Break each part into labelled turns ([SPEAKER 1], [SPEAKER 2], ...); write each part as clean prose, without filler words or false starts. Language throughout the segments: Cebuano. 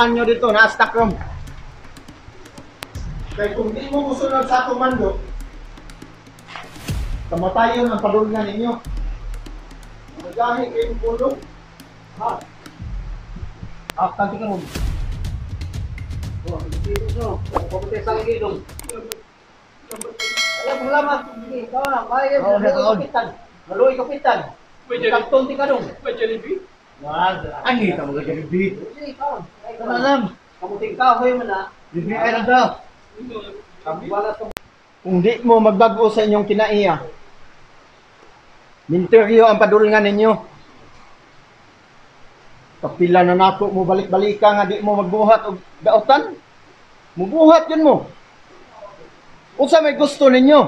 [SPEAKER 1] Punuan nyo dito na stock room. Kay kung di mo musunod sa akong mando, kamatayon ang padulngan ninyo. Magahi kayong pulong. Ha?
[SPEAKER 2] Ah, kanti ka ron. Oh, dito so. Papunta sa gilong. Alam mo lamang, sige, ikaw na, kaya
[SPEAKER 1] Oh,
[SPEAKER 2] maluoy kapitan. Maluoy kapitan. Kagton ti ka dong.
[SPEAKER 3] May Jollibee?
[SPEAKER 1] Ang kita mo ka-Jollibee.
[SPEAKER 2] Sige, ikaw.
[SPEAKER 1] Ano alam?
[SPEAKER 2] Kamuting kahoy man na.
[SPEAKER 1] Libre ay lang daw.
[SPEAKER 2] Wala sa
[SPEAKER 1] Kung di mo magbago sa inyong kinaiya, minteryo ang padulngan ninyo. Kapila na nako mo balik-balika nga di mo magbuhat og daotan. Mubuhat yun mo. Unsa may gusto ninyo?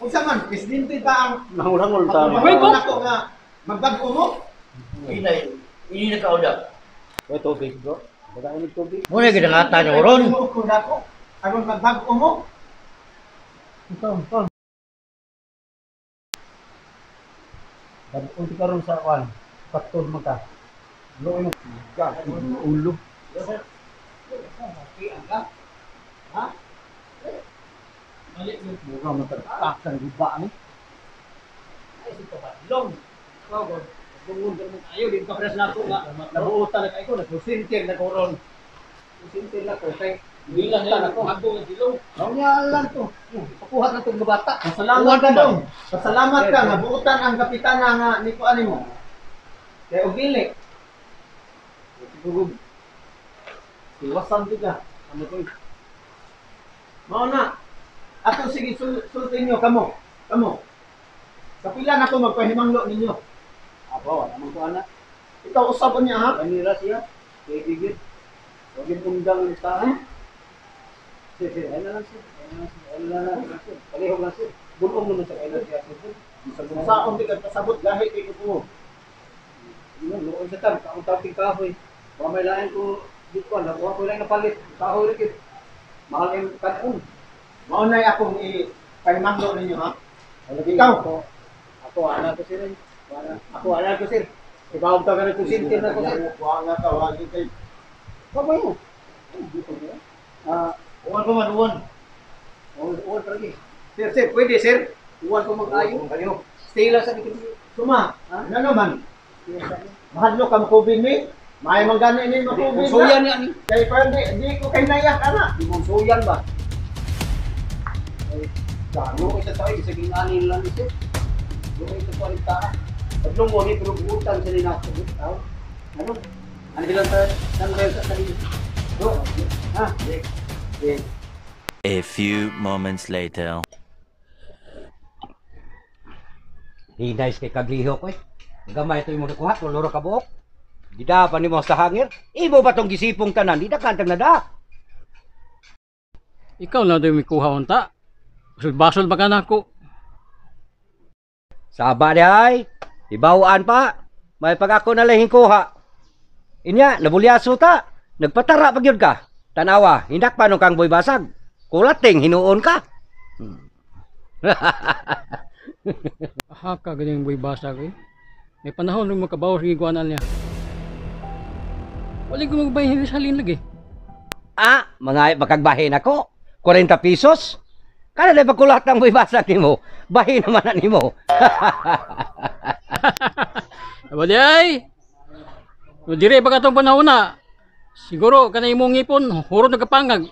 [SPEAKER 1] Unsa man, presidente ba ang
[SPEAKER 2] Nangulangol ta.
[SPEAKER 3] Wait, ko.
[SPEAKER 1] nako nga magbago mo?
[SPEAKER 4] Ini ini nakaoda.
[SPEAKER 2] May tubig, bro. Baka inig tubig.
[SPEAKER 4] Muna gid ang ata niyo ron.
[SPEAKER 1] Mo nako aron magbago mo.
[SPEAKER 2] Ikaw, ikaw. Unti ka ron sa kwan. Paktod mo ka. Luoy mo.
[SPEAKER 1] Ulo.
[SPEAKER 2] Ha?
[SPEAKER 1] Mura mo tagtakan guba ni.
[SPEAKER 2] Ay, si Kabadlong. Ikaw, God. Dungon ka naman kayo. Di ka press na ako nga. Nabuotan na kayo. Nagkusintir na ko ron. Kusintir na ko. Kay,
[SPEAKER 3] Bilang
[SPEAKER 2] na
[SPEAKER 3] na
[SPEAKER 2] ko.
[SPEAKER 3] ako nga silong.
[SPEAKER 2] Ang lang to. Pakuha na itong bata.
[SPEAKER 1] Pasalamat ka dong. Pasalamat ka nga buotan ang kapitana nga ni kuan nimo. Kay og dili.
[SPEAKER 2] Siguro.
[SPEAKER 1] Iwasan di ka.
[SPEAKER 2] Ano ko?
[SPEAKER 1] Mao na. Ato sige sulti nyo kamo. Kamo. Kapila na ko magpahimanglo ninyo.
[SPEAKER 2] Aba, wala man ko anak.
[SPEAKER 1] Ikaw usab niya ha.
[SPEAKER 2] Kanila siya. Kay gigit. Huwag yung undang ang tao. Sir, sir, ayun na lang sir. Ayun na lang sir. Ayun na lang sir. Palihog lang sir. Bulong naman sa kailan siya sir.
[SPEAKER 1] Saon di ka pasabot gahi kay ko.
[SPEAKER 2] Yun, luoy sa tam. Kaong taping kahoy. Baka may lain ko dito. Nakuha ko lang napalit. Kahoy rin. Mahal yung kanon.
[SPEAKER 1] Mao nay akong ipahimanglo ninyo ha. Ikaw.
[SPEAKER 2] Ako, ana ko sir. Ako, ana ko sir. Ibawag ta ka na kusintir na ko sir.
[SPEAKER 1] Wa nga ka wa gyud kay
[SPEAKER 2] Baba yun. Ah,
[SPEAKER 4] Uwan pa man uwan.
[SPEAKER 2] uwan pa lagi.
[SPEAKER 1] Sir, sir, pwede sir.
[SPEAKER 2] Uwan ko mag-ayo. Stay lang sa likod.
[SPEAKER 1] Suma. Ano naman? Mahadlo ka makubin ni. May man gani ni makubin.
[SPEAKER 2] Suyan nga ni.
[SPEAKER 1] Kay pa di ko kay nayak ana.
[SPEAKER 2] Di mong suyan ba? Ay, gano ko sa tao, isa ginganin lang ito. Luoy sa kuwan ta. Tatlong mo ni pero buutan sa nina sa tao. Ano? Ano bilang ta san kayo sa sarili? Do. Ha? Eh,
[SPEAKER 5] A few moments later.
[SPEAKER 6] Hinay kay kaglihok eh. Gamay ito imong nakuha, tuluro ka buok. Gida pa nimo sa hangir. Imo ba tong gisipong tanan? Di na kantang nada.
[SPEAKER 3] Ikaw na daw may kuha unta. Basol ba ka na ako?
[SPEAKER 6] Saba di ay. Ibawaan pa. May pag ako na lang kuha. Inya, nabulyaso ta. Nagpatara pag yun ka. Tanawa, hindak pa nung kang boy basag. Kulating, hinuon ka.
[SPEAKER 3] Aha ka ganing boy basag eh. May panahon nung makabawas ng iguanan niya. Wala ko magbahin sa halin lagi.
[SPEAKER 6] Ah, mga makagbahin ako. 40 pesos. Kada na pagkulat ang boy basag nimo. Bahin naman na nimo.
[SPEAKER 3] Aba di ay. Dire pa katong panahon na. Siguro kanay imong ngipon, hurot nagkapangag.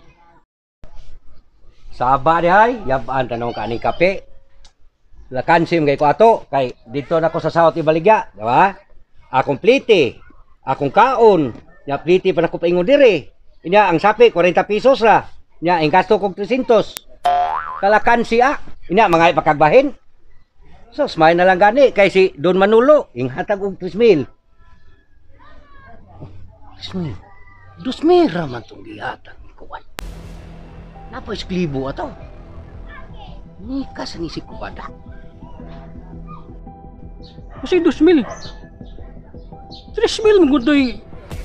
[SPEAKER 6] Saba di ay, yabaan tanong ka aning kape. Lakansim kay ko ato, kay dito na ko sa South Ibaligya, di ba? Akong plite, akong kaon, nya plite pa na ko paingon diri. Inya ang sapi 40 pesos ra. Nya ang gasto kog 300. Kalakansi ah. Inya mga ipakagbahin. So, smile na lang gani kay si Don Manolo, inghatag og 3,000. 3,000. 2,000 ra man tong gihatag ni kuwan. Napo esklibo ato. Ni ka sa nisip ko bada.
[SPEAKER 3] Kasi 2,000. 3,000 mo gudoy.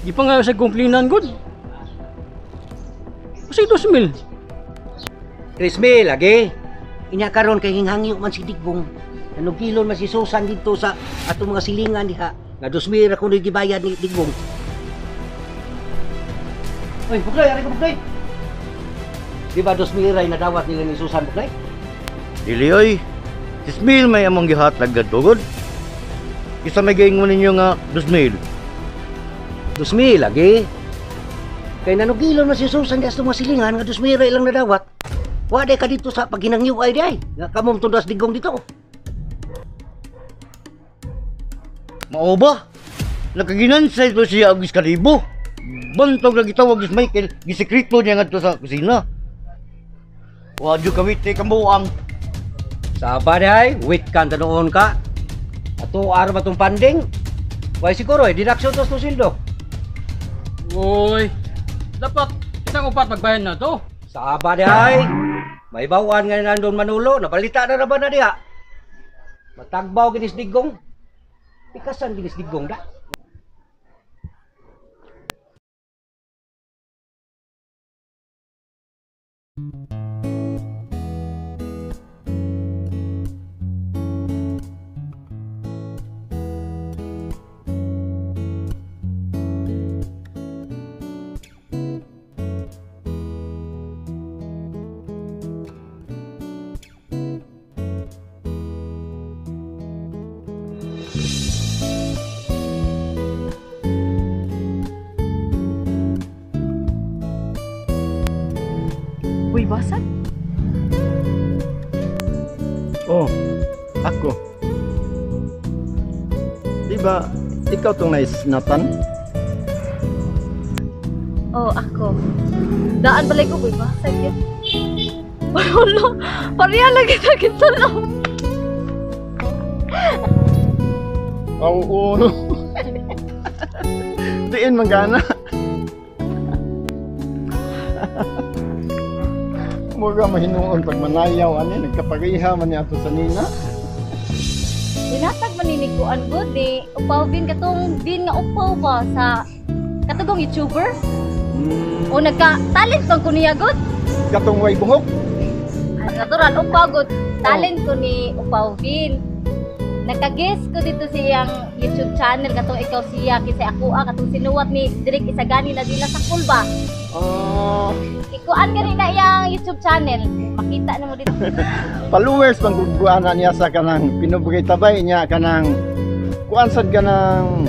[SPEAKER 3] Di pa nga sa kumplinan gud. Kasi 2,000.
[SPEAKER 6] 3,000 lagi. Inya karon kay hinghangyo man si Digbong. Nanugilon man si Susan dito sa atong mga silingan diha. Nga 2,000 ra kuno gibayad ni Digbong. Oy, Buknoy, ari ka Buknoy. Di ba 2,000 ray nadawat nila ni Susan Buknoy?
[SPEAKER 4] Dili oy. 6,000 may among gihatag gadtugod. Isa may giingon ninyo nga 2,000.
[SPEAKER 6] 2,000 lagi. Kay nanugilo na si Susan di ato masilingan nga 2,000 ray lang nadawat. Wa day ka dito sa paghinangyo ay di ay. Nga kamong tundas digong dito.
[SPEAKER 4] Mao ba? Nakaginansay to siya og 1,000. Bantog lagi tawag si Michael, gisekreto niya ngadto sa kusina. Wa jud kawite kambuang.
[SPEAKER 6] Saba di ay, wait ka noon ka. Ato araw ba itong panding? Way siguro eh, deduction to sa sildo.
[SPEAKER 3] Uy, dapat isang upat magbayad na to.
[SPEAKER 6] Saba di ay, may bawaan nga nandun Manulo, nabalita na ba na diha? Matagbaw ginis digong. Pikasan ginis digong da.
[SPEAKER 7] Uy, basag.
[SPEAKER 1] Oh, ako. Di ba ikaw tong naisnatan?
[SPEAKER 7] Oh, ako. Daan balay ko, uy, basag yun. Wala, pareha lang kita kita lang.
[SPEAKER 1] Oo, no. Diin man gana. Mura mahinuon pag manayaw ani nagkapareha man ni ato sa nina.
[SPEAKER 7] Dinatag man ni Kuan gud ni upaw bin katong bin nga upaw ba sa katugong YouTuber? O nagka talent bang ko niya gud?
[SPEAKER 1] Katong way buhok.
[SPEAKER 7] Ah, natural upaw gud. Talent ko ni upaw bin. Nagka-guest ko dito sa iyang YouTube channel katong ikaw siya kisay ako katong sinuwat ni Drake Isagani na dila sa kulba.
[SPEAKER 1] Oh,
[SPEAKER 7] Ikuan gani na iyang YouTube channel. Makita na mo dito.
[SPEAKER 1] Followers bang gugguana niya sa kanang pinubrita tabay niya kanang kuan sad kanang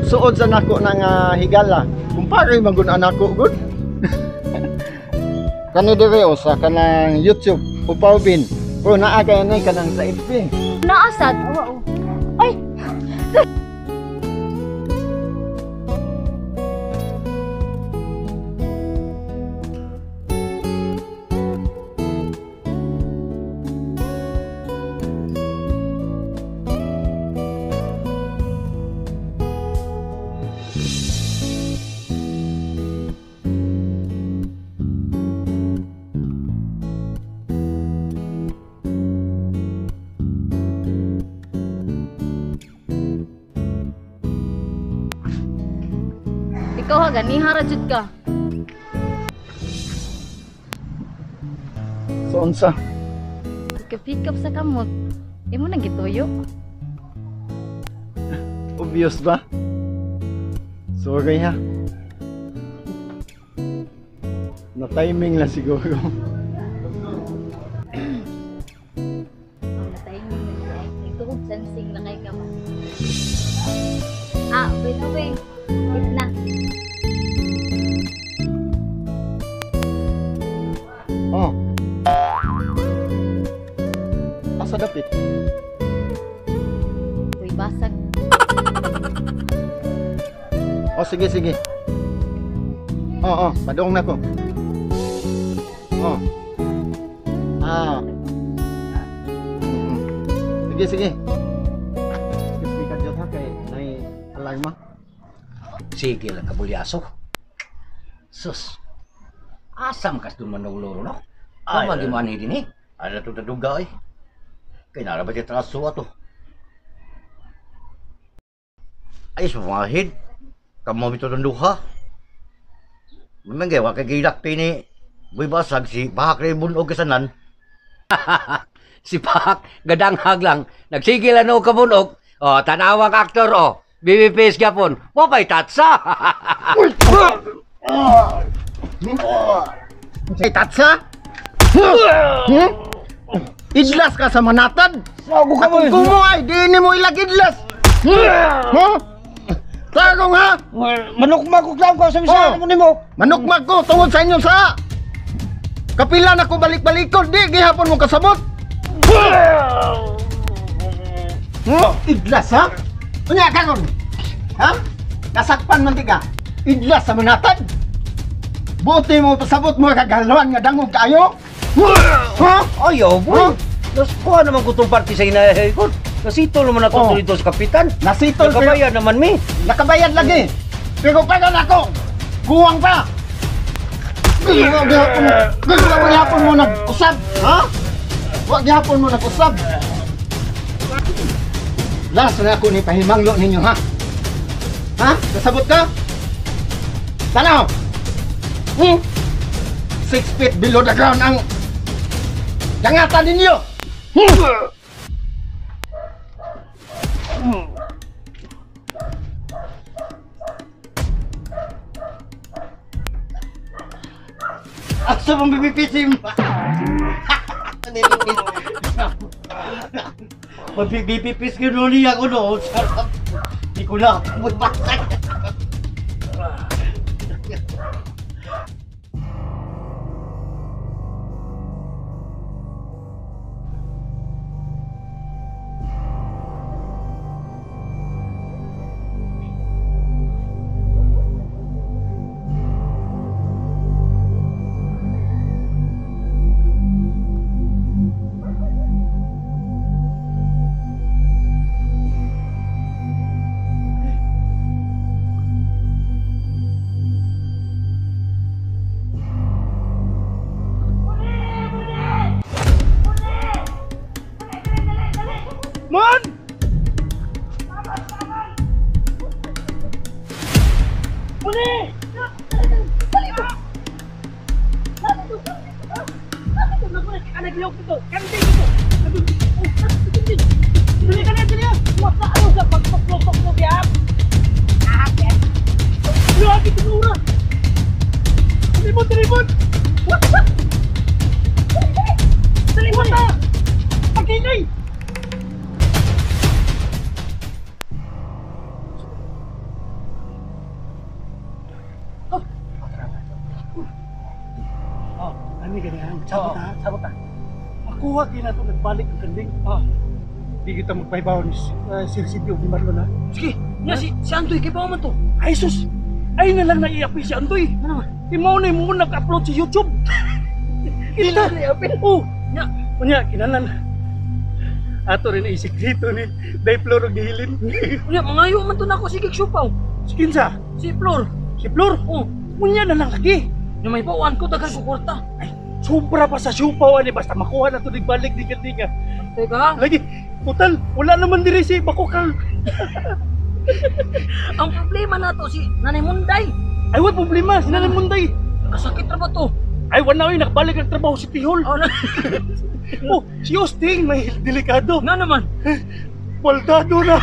[SPEAKER 1] suod sa nako na nga higala. Kumpare man gud nako gud. Kani dire o sa kanang YouTube upaw bin. Pero naa kay ni kanang sa FB.
[SPEAKER 7] Naasad. Oo. Ay, ikaw ha, ganiha ra jud ka.
[SPEAKER 1] So unsa?
[SPEAKER 7] Ika-pick up sa kamot. Imo nang gituyo.
[SPEAKER 1] Obvious ba? Sorry ha. Na timing lang siguro.
[SPEAKER 7] Natahimik na siya. Nagtuog sensing na kay ka ba? Ah, by the way, wait na.
[SPEAKER 1] Oh. Asa dapit?
[SPEAKER 7] Uy, basag.
[SPEAKER 1] Oh, sige, sige. Oh, padung na ko. Oh. Ah. Sige, sige. Excuse me ka ha kay nay alarma.
[SPEAKER 6] Sige lang kabulyaso. Sus. Asam kas dun Manolo no?
[SPEAKER 4] Ay,
[SPEAKER 6] Ay, mo ani din eh.
[SPEAKER 4] Ay na to taduga eh. Kay nara ba traso ato? Ay sumahid. Kamo bito tong duha. Mamangay wa kay gilak ni Buy basag si Bahak ray bunog kasanan.
[SPEAKER 6] Si Pak, gadanghag lang. Nagsigil ano ka bunog. Oh, tanawang aktor oh. BBPS gapon. Wa pa'y tatsa.
[SPEAKER 1] Uy! Ah! Ay, tatsa? Idlas ka sa manatad?
[SPEAKER 4] Sago ka mo.
[SPEAKER 1] Akong kumo ay, di ni mo ilag idlas. Huh? Tagong ha?
[SPEAKER 4] Manukmag ko lang ko sa bisahan
[SPEAKER 1] Oh.
[SPEAKER 4] mo nimo.
[SPEAKER 1] Manukmag ko tungod sa inyong saa. Kapila na ko balik-balikon, di gihapon mo kasabot. Idlas ha? Unya karon. Ha? Nasakpan man di ka. Idlas sa manatad. Buti mo pasabot mo kagalawan nga dangog kaayo. Ha?
[SPEAKER 6] Ayaw, boy.
[SPEAKER 1] Huh?
[SPEAKER 6] Nas kuha naman ko itong party sa inahay ko. Nasitol naman ako
[SPEAKER 1] Oh.
[SPEAKER 6] dito sa kapitan.
[SPEAKER 1] Nasitol pero
[SPEAKER 6] Nakabayad naman mi.
[SPEAKER 1] nakabayad lagi. Pero pagan ako. Kuwang pa. Gagawa gihapon mo nag-usab, ha? Wa gihapon mo nag-usab. Last na ako ni pahimanglo ninyo, ha? Ha? Kasabot ka? Tanaw! 6 feet below the ground ang dangatan ninyo!
[SPEAKER 4] Asa mong bibipisim? Mabibipis ko noon niya ako noon. Sarap. Di ko na mabasa.
[SPEAKER 3] Mon! Muli!
[SPEAKER 8] Ani gani ang sabot ha, sabot ha. Makuha gyud nato nagbalik ang kanding. Di kita magpahibaw ni Sir Silvio ni Marlon ha.
[SPEAKER 3] Sige, nya si Andoy kay pa man to.
[SPEAKER 8] Ay sus. Ay na lang naiapi si Andoy.
[SPEAKER 3] Ano man?
[SPEAKER 8] Imaw na mo nag-upload sa YouTube. Kita. Oh,
[SPEAKER 3] Nya,
[SPEAKER 8] unya kinahanglan ato rin ay sikreto ni Day Flor ug ni Hilin.
[SPEAKER 3] unya mangayo man to nako sige siupaw.
[SPEAKER 8] Si kinsa?
[SPEAKER 3] Si Flor.
[SPEAKER 8] Si Flor.
[SPEAKER 3] Oh,
[SPEAKER 8] Unya na lang lagi.
[SPEAKER 3] nya may bawaan ko daghan ko kwarta.
[SPEAKER 8] Ay, sobra pa sa siupaw ani basta makuha na to balik ni kanding.
[SPEAKER 3] Teka ha.
[SPEAKER 8] Lagi, total, wala naman diri si Bakukang.
[SPEAKER 3] Ang problema nato si Nanay Munday.
[SPEAKER 8] Ay, wala problema, si Nanay Munday.
[SPEAKER 3] Kasakit ra ba to?
[SPEAKER 8] Ay, wala oy, nakabalik ang trabaho si Tihol.
[SPEAKER 3] Oh, na.
[SPEAKER 8] Oh, si Austin, may delikado.
[SPEAKER 3] Nga naman.
[SPEAKER 8] Baldado na.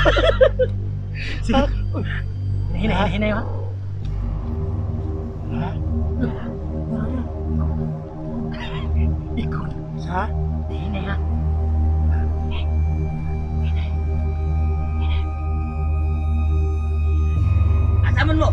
[SPEAKER 8] Sige.
[SPEAKER 3] Hinay, hinay ha.
[SPEAKER 8] Ikaw sa?
[SPEAKER 3] Hinay ha. Asaman mo?